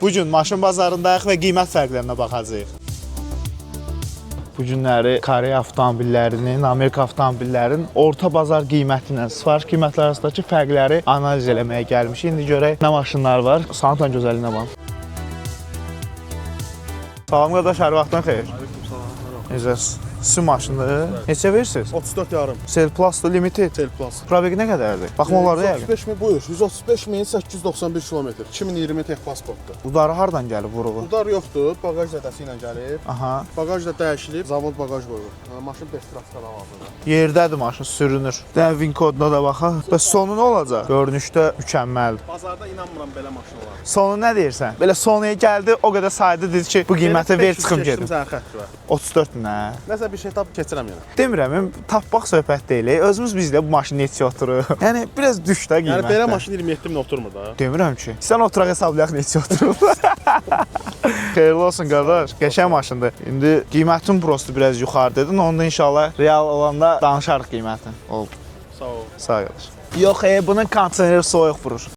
Bu gün maşın bazarındayıq və qiymət fərqlərinə baxacağıq. Bu günləri Koreya avtomobillərinin, Amerika avtomobillərinin orta bazar qiyməti ilə sifariş qiymətləri arasındakı fərqləri analiz eləməyə gəlmişik. İndi görək nə maşınlar var. Sonatın gözəlliyinə bax. Salam qardaş, hər vaxtın xeyir. Necəsiz? Sizin maşındır. Neçə verirsiniz? 34 yarım. Sel Plus da Limited. Tel Plus. Probegi nə qədərdir? Baxma olar da yəqin. 135 min buyur. 135 min 891 kilometr. 2020 tex pasportdur. Udarı hardan gəlib vuruğu? Udar yoxdur, bagaj zədəsi ilə gəlib. Aha. Bagaj da dəyişilib, zavod bagaj qoyulub. Maşın 5 trafikada hazırdır. Yerdədir maşın, sürünür. Də VIN koduna da baxaq. Bəs sonu nə olacaq? Görünüşdə mükəmməldir. Bazarda inanmıram belə maşın olar. Sonu nə deyirsən? Belə Sony'yə gəldi, o qədər saydı, dedi ki, bu qiymətə ver çıxım gedim. Sənin xətrinə. 34 nə? Nəsə bir şey tap keçirəm yenə. Demirəm, tapmaq söhbət deyil. Özümüz bizdə bu maşın neçə oturur. Yəni biraz düş də qiymətdə. Yəni belə maşın 27 min oturmur da. Demirəm ki. Sən oturaq hesablayaq neçə oturur. Xeyirli olsun qardaş. Qəşəng maşındır. İndi qiymətin prosto biraz yuxarı dedin. Onda inşallah real olanda danışarıq qiymətin. Oldu. Sağ ol. Sağ ol qardaş. Yox, bunun kondisioneri soyuq vurur.